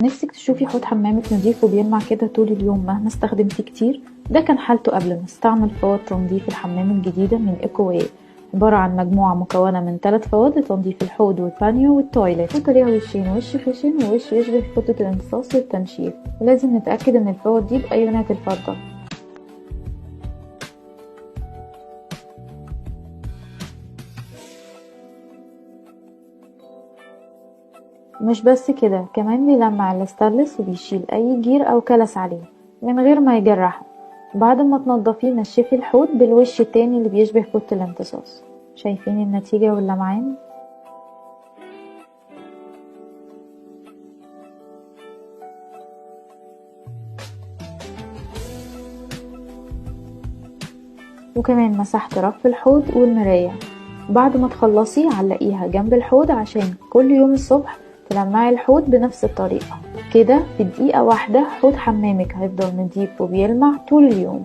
نفسك تشوفي حوض حمامك نظيف وبيلمع كده طول اليوم مهما استخدمتيه كتير؟ ده كان حالته قبل ما استعمل فوط تنظيف الحمام الجديدة من ايكو واي، عبارة عن مجموعة مكونة من 3 فوط لتنظيف الحوض والبانيو وال toilet. فوطة ليها وشين، وش خشن ووش يشبه فوطة الامتصاص للتنشيف، ولازم نتأكد ان الفوط دي بأيونات الفضة. مش بس كده، كمان بيلمع الستانلس وبيشيل اي جير او كلس عليه من غير ما يجرحه. بعد ما تنضفيه نشفي الحوض بالوش التاني اللي بيشبه فوطة الامتصاص. شايفين النتيجة واللمعان؟ وكمان مسحت رف الحوض والمراية. بعد ما تخلصي علقيها جنب الحوض عشان كل يوم الصبح تلمعي الحوض بنفس الطريقة. كده في دقيقة واحدة حوض حمامك هيفضل نضيف وبيلمع طول اليوم.